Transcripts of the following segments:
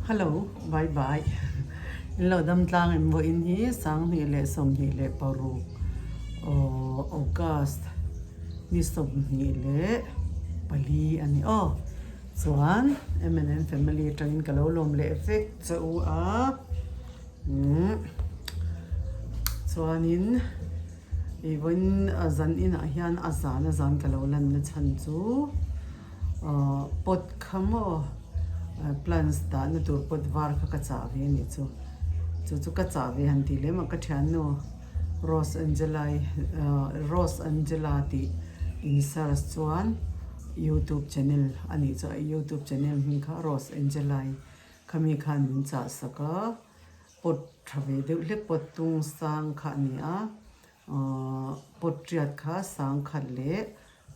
Hello, bye bye. In lo dam tlang em vawiin hi 26 leh 26 August ni 24 a ni aw. Chuan M&M family atangin ka lo lawm leh vek che u a. Chuanin i vawiin zan inah hian a zan a zan ka lo lanna chhan chu pot kha maw plants dahna tur pot var kha ka chah ve a nih chu. Chu chu ka chah ve han tih lem a ka thiannu Rose Angela-i Rose Angela tih in search chuan youtube channel a nih chu a youtube channel hming kha Rose Angela-i Khami khan min chah sak a, pot tha ve deuh hlek pot tung sang kha a ni a, pot riat kha sang khat leh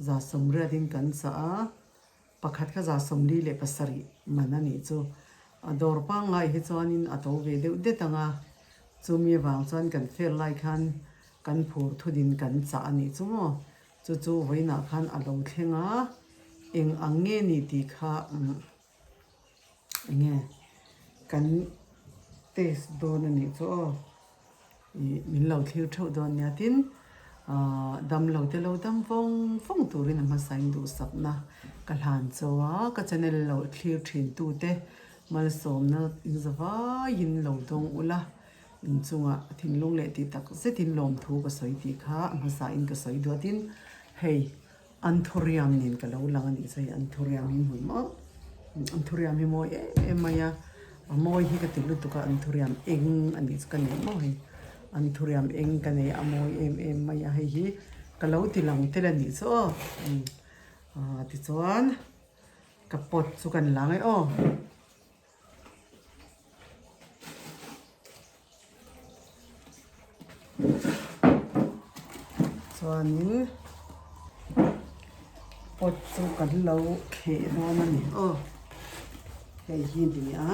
180 in kan chah a, pakhat kha 47 man a nih chu. A dawr pangngai hi chuanin a to ve deuh det ang a, chumi avang chuan kan fair lai khan kan phur thudin kan chah a nih chu maw. Chu chu vawiinah khan a lo thleng a, eng ang nge ni tih kha. Enge kan test dawn a nih chu aw ih min lo thlir theuh dawn nia tin ahh damlo te lo dam vawng vawng turin a hmasain duhsakna ka hlan chaw a ka channel lo thlir thin tute malsawmna in za vaiin lo dawng ula inchungah thinlung leh tih tak zetin lawmthu ka sawi tih kha a hmasain ka sawi duah tin hei. Anthurium nen ka lo lang a nih chu hei anthurium hi hmu maw anthurium hi mawi em em mai a a mawi hi ka ti lutuk a anthurium eng a nih chu ka nei maw hei anthurium eng ka nei a a mawi em em mai a hei hi ka lo ti lang tel a nih chu aw ah tichuan ka pot chu kan lang e aw. Chuanin pot chu kan lo kheh dawn a ni aw hei hi ni a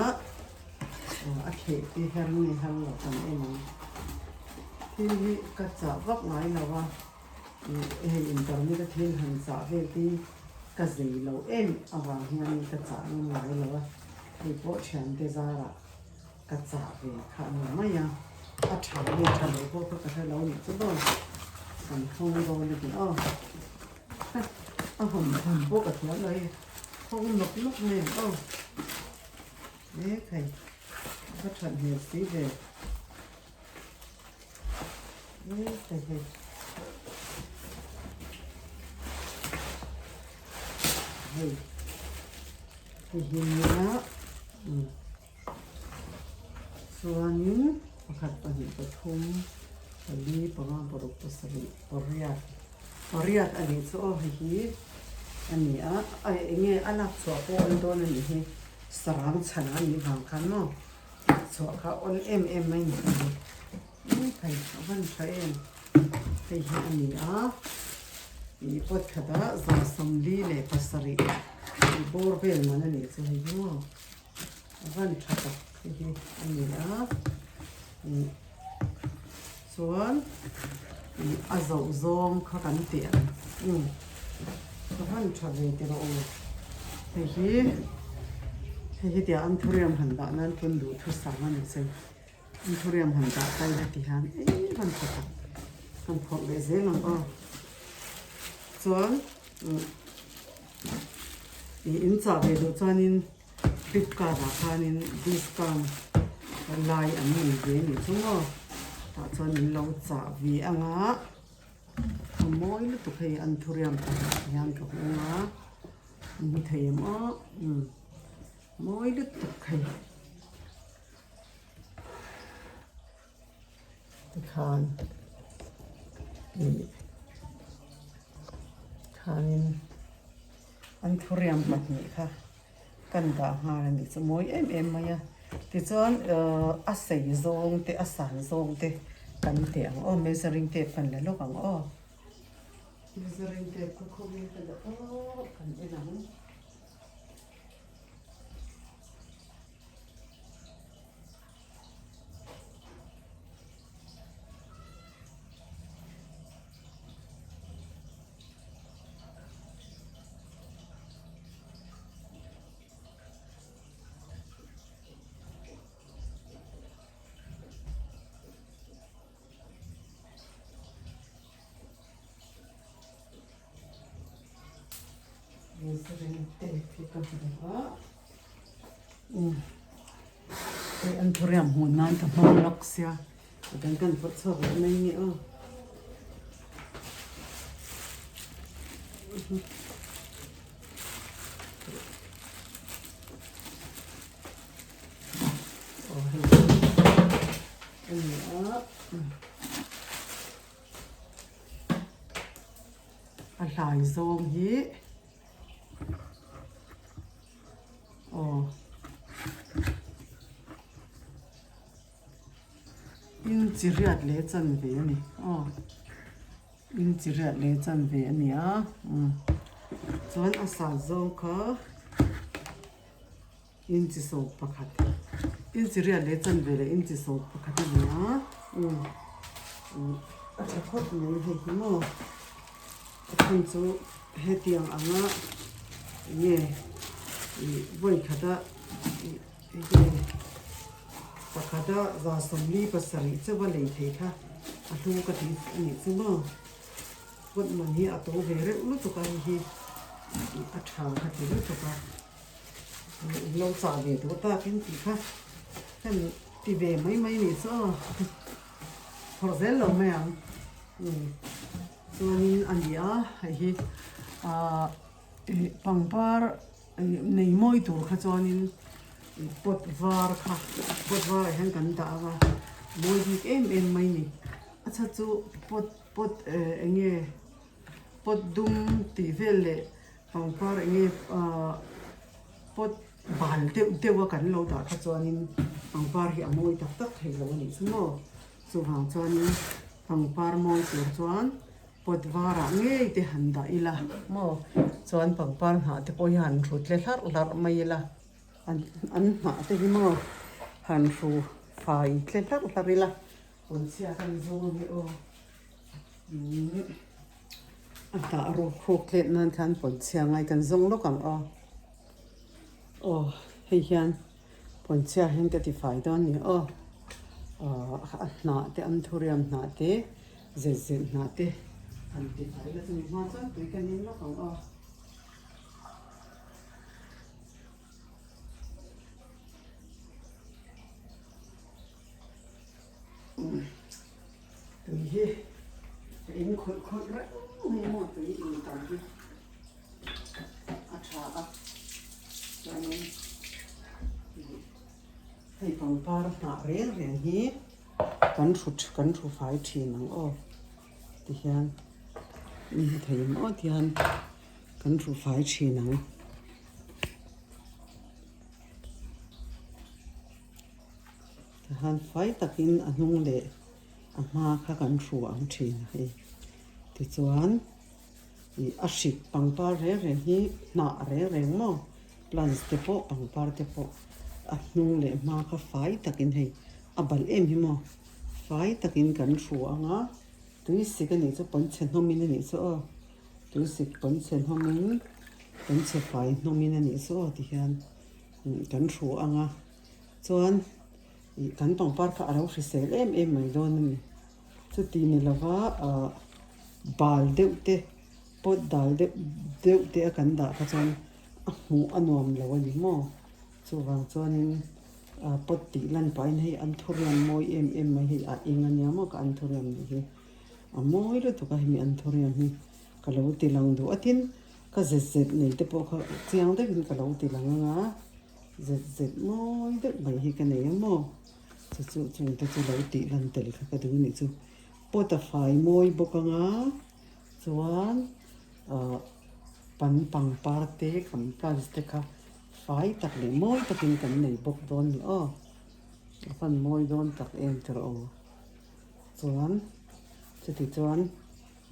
a kheh te her nge her lo kan en ang thil hi ka chah vak ngai lo a ih hei internet a thil han chah vel te hi ka zei lo em avang hianin ka chah ngam ngai lo a hei pawh thiante zarah ka chah ve kha a ni mai a a tha nge tha lo pawh kha ka hre lo nih chu dawn kan hawng dawn a ni aw a hawn hawn pawh ka thiam lo hei hawng nawk nawk mai ang aw mek hei a va that hmel si ve mek hei hei hei hei hi nia umm. Chuanin pakhat pahnih pathum pali panga paruk pasarih pariat pariat a nih chu aw hei hi a ni a ai eng nge a lak chhuah pawh awn dawn a nih hi sarang chhan a nih vang khan maw lak chhuah kha awn em em mai ni hei hi hei a van tha em hei hi a ni a ih pot khatah 47 tih bawr vel man a nih chu hei hi maw. A van tha tak hi hi a ni a ih chuan ih a zoh zawng kha kan tih ang umm a van tha ve teh rawh u hei hi hei hi tiah anthurium han dah nan pawn duhthusam a ni che anthurium han dah ta ila ti hian eng van tha tak kan phawrh leh zel ang aw chuan umm. Ih in chah ve duh chuanin flipkart ah khanin discount lai an nei ve a nih chu maw tah chuan in lo chah ve ang a a mawi lutuk hei anthurium pakhat hian ka hmu a in hmu thei em aw umm mawi lutuk hei. Tikhan ih khanin an thuriam pahnih kha kan dah nghal a nih chu mawi em em mai a tichuan ahh a sei zawng te a san zawng te kan teh ang aw measuring tape kan la lawk ang aw measuring tape kha khawngin ka dah aw kan en ang. Measuring tape hi ka hmu a umm hei anthurium hmuh nan ka hmang lawk sia tichuan kan phawrh chhuak leh mai nge aw. Aw hei a ni a. A hlai zawng hi aw inchi riat leh chanve a ni aw inchi riat leh chanve a ni a umm chuan a sat zawng kha. Inchi sawm pakhat inchi riat leh chanve leh inchi sawm pakhat a ni a umm a tha khawp mai hei hi maw a chhan chu hetiang anga enge ih vawi khata ih enge pakhata za sawmli pasarih chauh a lei thei kha a hlu ka tih a nih chu maw kawt man hi a to ve reuh lutuk a hei hi ih a tha ka ti lutuk a. Lo chah ve duh takin tih kha kan ti ve mai mai nih chu aw phawrh zel lo mai ang umm chuanin a ni a hei hi ahh ih pangpar ih nei mawi tur kha chuanin ih pot var kha pot varah hian kan dah ang a mawi bik em em mai a ni a chhan chu pot pot eh eng nge pot dum tih vel leh. Pangpar enge ahh pot bal deuh deuh a kan lo dah kha chuanin pangpar hi a mawi tak tak thei lo a nih chu maw chuvang chuanin pangpar mawi tur chuan pot varah ngei te han dah ila maw chuan pangpar hnah te pawh hi han hrut tle hlarh hlarh mai ila an an hnah te hi maw han hru fai tle hlarh hlarh ila pawnchhia kan zawng hi aw umm. A hnah rawk rawk tlet nan khan pawnchhia ngai kan zawng lawk ang aw. Aw hei hian pawnchhia hian ka ti fai dawn a ni aw. Aw a hnah te anthurium hnah te zet zet hnah te han ti fai la chumi hma chuan tui kan in lawk ang aw. Tui hi ka in khawlh khawlh reng mai maw tui in tam hi a tha a chuanin hei pangpar hnah reng reng hi kan hrut kan hru fai thin ang aw tihian in hmu thei maw tihian kan hru fai thin ang. Tahan fai takin a hnung leh a hma kha kan hru ang thin a hei. Tichuan ih a hrik pangpar reng reng hi hnah reng reng maw plants te pawh pangpar te pawh a hnung leh hma kha fai takin hei a balh em hi maw fai takin kan hru ang a tui sik a nih chu pawnchhe hnawmin a nih chu aw tui sik pawnchhe hnawmin pawnchhe fai hnawmin a nih chu aw tihian kan hru ang a. Chuan ih kan pangpar kha a lo hrisel em em mai dawn a ni. Chuti ni lova ah bal deuh te pot dal deuh deuh te a kan dah kha chuan a hmuh a nuam lo a ni maw. Chuvang chuanin ah pot tih lan pahin hei anthurium mawi em em mai hi a eng a nia maw ka anthurium nih hi. A mawi lutuk a hemi anthurium hi ka lo ti lang duh a tin ka zet zet nei te pawh kha chiang deuhin ka lo ti lang ang a. Zet zet mawi deuh mai hi ka nei a maw? Chu chu chung te chu lo tih lan tel kha ka duh nih chu. Pot a fai mawi bawk ang a, chuan ahh pan pangpar te kan plants te kha fai tak leh mawi takin kan nei bawk dawn ni aw. A fan mawi dawn tak em tawh aw. Chuan chuti chuan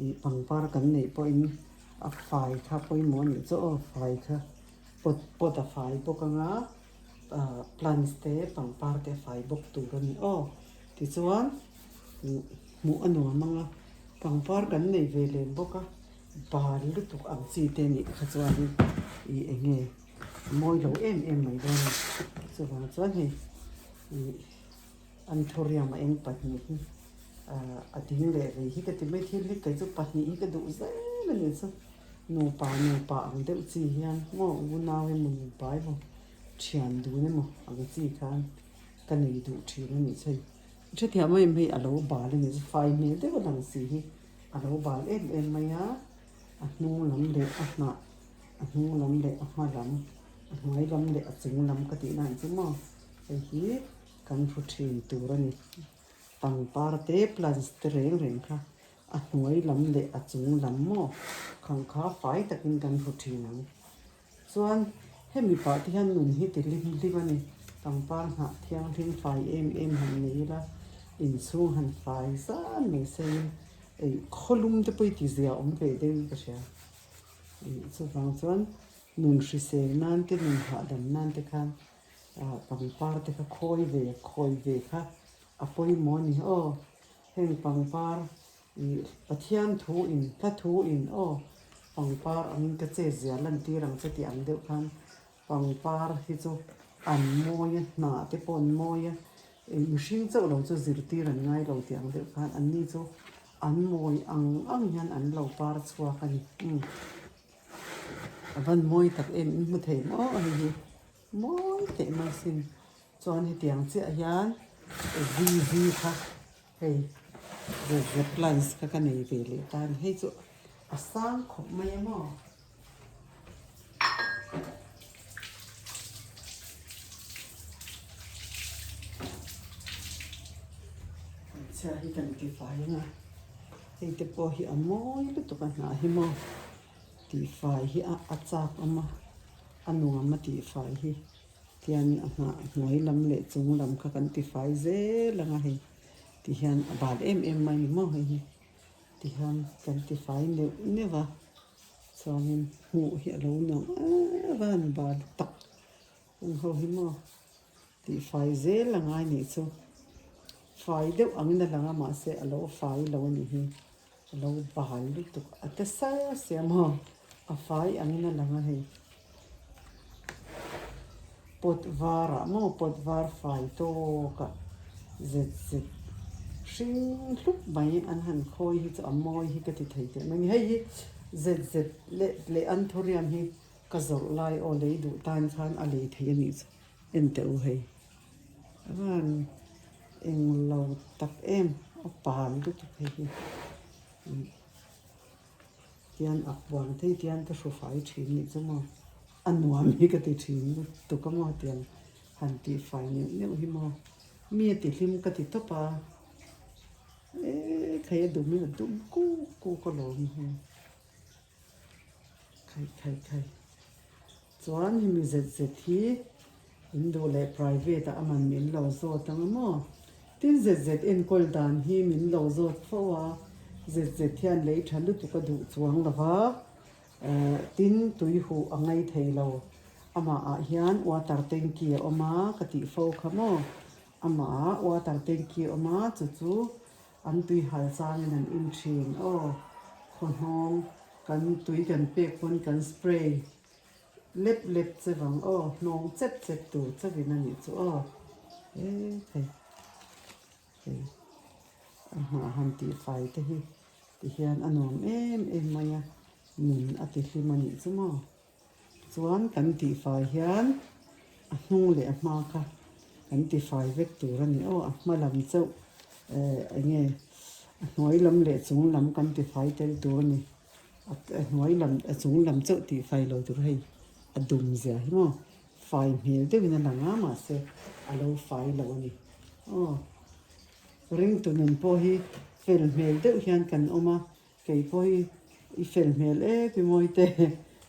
ih pangpar kan neih pawhin a fai kha pawimawh a nih chu aw fai kha. Pot pot a fai bawk ang a ah plants te pangpar te a fai bawk tur a ni aw tichuan hmuh a nuam ang a pangpar kan nei ve lem bawk a bal lutuk ang chi te nih kha chuanin ih eng nge a mawi lo em em mai dawn a ni chuvang chuan hei ih anthurium a eng pahnih hi ah a ding leh rei hi ka ti mai thil hi kei chu pahnih hi ka duh zel a ni chu. Nupa nupa ang deuh chi hian maw unau emaw nupa emaw thian dun emaw ang chi khan ka nei duh thin a nih chu hei. Hrethiam em hei a lo bal a nih chu fai hmel deuh a lang si hi a lo bal em em mai a, a hnung lam leh a hnah a hnung lam leh a hma lam a hnuai lam leh a chung lam ka tih dan chu maw hei hi kan hru thin tur a ni. Pangpar te plants te reng reng kha a hnuai lam leh a chung lam maw khang kha fai takin kan hru thin ang. Chuan hemi pah te hian nun hi ti hlim hlim a ni. Pangpar hnah thianghlim fai em em han nei ila inchhung han fai zan mai seiin ei khawlum te pawh i ti zia awm ve deuhin ka hria. Chuvang chuan nun hrisel nan te nun hahdam nan te khan pangpar te kha khawi ve khawi ve kha a pawimawh a ni aw. Heng pangpar ih Pathian thu in hla thu in aw pangpar angin ka che zia lantir ang che tih ang deuh khan pangpar hi chu an mawi a hnah te pawh an mawi a ih mihring chauh lo chu zirtir an ngai lo tih ang deuh khan an ni chu an mawi ang ang hian an lo par chhuak a ni umm a van mawi tak em in hmu thei maw hei hi. Mawi teh mai sin chuan hetiang chiah hian VV kha hei zet plants kha ka nei ve leh ta a ni hei chu a sang khawp mai a maw. Chhiah hi kan ti fai ang a hei te pawh hi a mawi lutuk a hnah hi maw tihfai hi a chak awm a. A nuam a tihfai hi tian a hnah hnuai lam leh chung lam kha kan tifai zel ang a hei ti hian a bal em em mai ni maw hei hi ti hian kan tifai neuh neuh a chuanin hmuh hi a lo nuam em a han bal tak ang ho hi maw tihfai zel a ngai nih chu fai deuh angin a lang a mahse a lo fai lo a nih hi. A lo bal lutuk a te sar sia maw a fai angin a lang a hei pot varah maw pot var fai tawkah zet zet hring hlup mai an han khawi hi chu a mawi hi ka ti thei teh mai a ni hei hi zet zet leh leh anthurium hi ka zawrh lai aw lei duh tan khan a lei thei a nih chu en teh u hei. Van englo tak em a pal lutuk hei hi tian a puan thei tian ka hru fai thin nih chu maw a nuam hi ka ti thin lutuk a maw tiang han tih fai neuh neuh hi maw mi a ti hlim ka ti tawp a eee khai a dum in a dum kuk kuk alawm hei khai khai khai. Chuan hemi zet zet hi in duh leh private ah a man min lo zawt ang a maw? Tin zet zet enkawl dan hi min lo zawt fo a, zet zet hian lei tha lutuk a duh chuang lo va, tin tui huh a ngai thei lo. Amah ah hian water tanky a awm a ka tih fo kha maw? Amah ah water tanky a awm a chu chu An tui hal changin an in thin aw. Khawhnawng kan tui kan pek pawn kan spray lep lep che vang aw. Hnawng chep chep tur chauhin a nih chu aw. He hei hei a hnah han tih fai te hi ti hian a nuam em em mai a, nun a ti hlim a nih chu maw. Chuan kan tihfai hian a hnung leh a hma kha kan tifai vek tur a ni aw a hma lam chauh eh eng nge a hnuai lam leh chung lam kan tifai tel tur a ni a hnuai lam a chung lam chauh tihfai lo tur hei a dum zia hi maw fai hmel deuhin a lang a mahse a lo fai lo a ni aw ringtu nun pawh hi fel hmel deuh hian kan awm a. Kei pawh hi i fel hmel e pi Mawite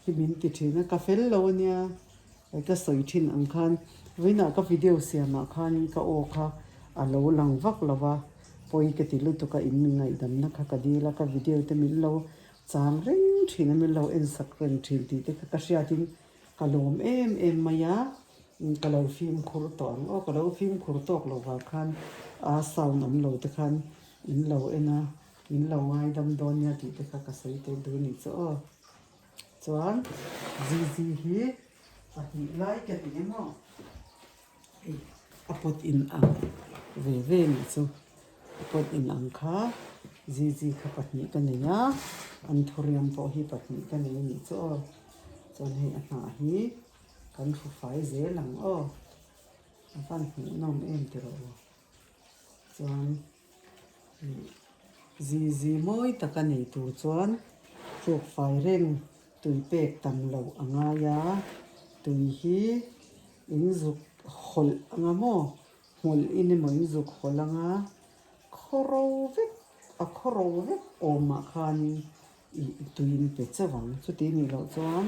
hi min ti thin a, ka fel lo a nia, ka sawi thin ang khan vawiinah ka video siamah khanin ka aw kha a lo lang vak lo va, pawi ka ti lutuk a, in mi ngaihdamna kha ka dil a, ka video te min lo chang reng thin a, min lo en sak reng thin tih te kha ka hriatin ka lawm em em mai a, ka lo fimkhur tawh ang aw, ka lo fimkhur tawk lo vang khan a sound awm lo te khan in lo en a. Min lo ngaidam dawn nia tih te kha ka sawi tel duh a nih chu aw. Chuan Zizi hi pahnih lai ka ti emaw hei a pawt in ang ve ve nih chu a pawt in ang kha Zizi kha pahnih ka nei a. Anthurium pawh hi pahnih ka nei a nih chu aw. Chuan hei a hnah hi kan hru fai zel ang aw. A van hmuhnawm em ti rawh u. Chuan ih zizi mawi taka nei tur chuan tluk fai reng tui pek tam loh a ngai a. Tui hi in zuk hawlh anga maw hmawlh in emaw in zuk hawlh anga khawro vek a khawro vek awmah khanin ih tui in pe chauh ang. Chuti nih loh chuan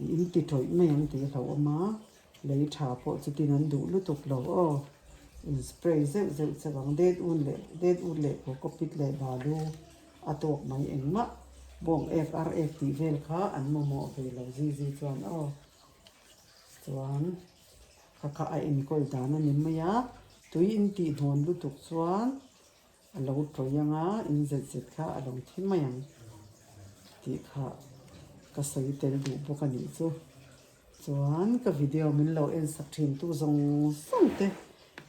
ih in ti tawih mai ang tih a hlauhawm a. Lei tha pawh chutin an duh lutuk lo aw. In spray zeuh zeuh chauh ang. Det un leh det ut leh cocopeat leh balu a tawk mai engmah bawng ek ar ek tih vel kha an mamawh ve lo zi zi chuan aw. Chuan kha kha a enkawl dan a ni mai a. Tui in tih hnawn lutuk chuan a lo tawih ang a, in zet zet kha a lo thi mai ang tih kha ka sawi tel duh bawk a nih chu. Chuan ka video min lo en sak thin tu zawng zawng te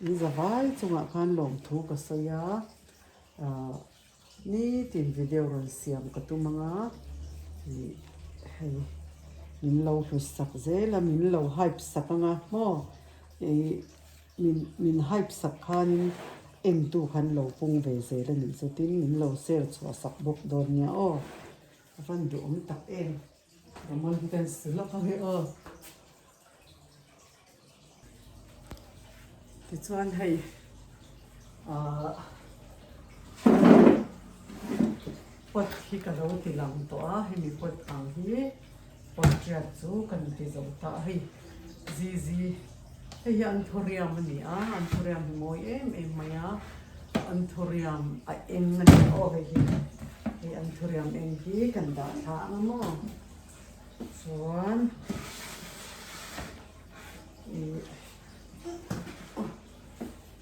in zavai chungah khan lawmthu ka sawi a, ahh nitin video rawn siam ka tum ang a, ih hei min lo hlut sak zel a, min lo hype sak ang a maw ih. Min min hype sak khanin entu khan lo pung ve zel a nih chu tin min lo share chhuah sak bawk dawn nia aw. A van duhawm tak em. Ramon hi kan su lawk ang e aw. Tichuan hei ahh pot hi ka lo ti lang tawh a hemi pot ang hi pot riat chu kan ti zo ta a hei zizi. Hei hi anthurium a ni a, anthurium hi mawi em em mai a, anthurium a eng a ni aw hei hi, hei anthurium eng hi kan dah thla ang a maw chuan ih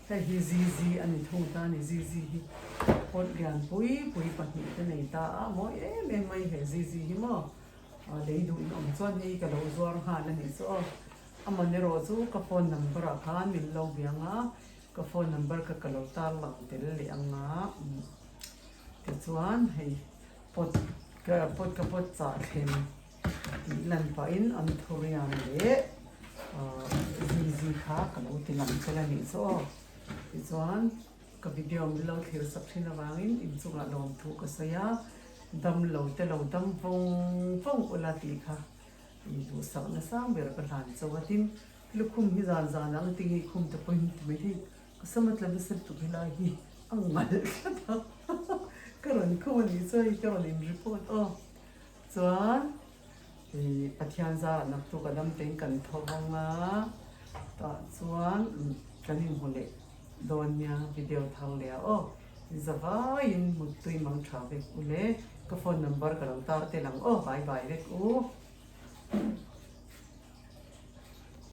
hei hi zizi a ni thung ta a ni zizi hi pot lian pui pui pahnih te nei ta a mawi em em mai he zizi hi maw lei duh in awm chuan hei ka lo zuar nghal a nih chu aw. Aman erawh chu ka phone number ah khan min lo biang a, ka phone number kha ka lo tar lang tel leh ang a, tichuan hei pot ka pot ka pot chah thleng tih lan pahin anthurium leh ahh zizi kha ka lo ti lang tel a nih chu aw, tichuan ka video min lo thlir sak thin avangin inchungah lawmthu ka sawi a, damlo te lo dam vawng vawng ula tih kha. I duhsak nasa ber ka hlan chauh a, tin lukhum hi zan zan ang tinge i khum te pawhin ti mai thei, ka sam a tla nasa lutuk helai hi a ngalh tlat a, ka rawn khum a nih chuan hei ka rawn in report aw, chuan i Pathian zarah naktuk a dam tein kan tho vang a, tah chuan kan inhmu leh dawn nia video thar leh ah aw, zavaiin muttui mang tha vek u le, ka phone number ka lo tar tel ang aw, bye bye vek u.